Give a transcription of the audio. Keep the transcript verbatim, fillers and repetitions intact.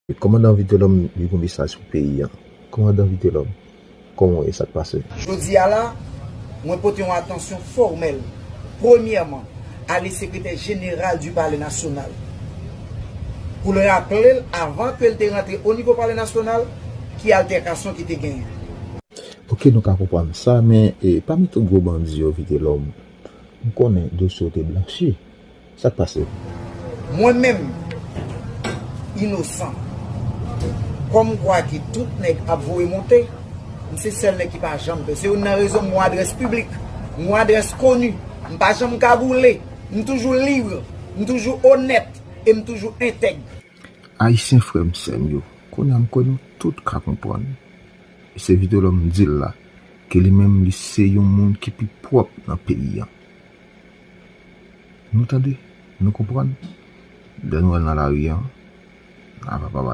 Kòmandan Vitelòm li gon mesaj pou peyi a. Kòmandan Vitelòm, kòman w ye, sa k pase? Jodi a la, mwen pote yon atansyon fòmèl, premyèman, ale sekretè jeneral di Palè Nasyonal, pou l raple l, avan ke l te rantre o nivo Palè Nasyonal, ki altèkasyon ki te genyen. Oke, nou ka konprann sa, men e, pami tout gwo bandi yo, Vitelòm, m konnen dosye w te blanchi. Sa k pase? Mwen menm, inosan. Kòm kwa ki tout nèg ap voye monte, m se sèl nèg ki pa janm pè. Se youn nan rezon m gon adrès piblik, m gon adrès koni. M pa janm kaboule, m toujou lib, m toujou onèt e m toujou entèg. Ayisyen frè m, sè m yo, kounye a m kwè nou tout ka konprann. E se Vitelòm m di l la, ke li menm li se yon moun ki pi pwòp nan peyi a. Nou tande, nou konprann. Lè nou al nan lari a, n a pa papa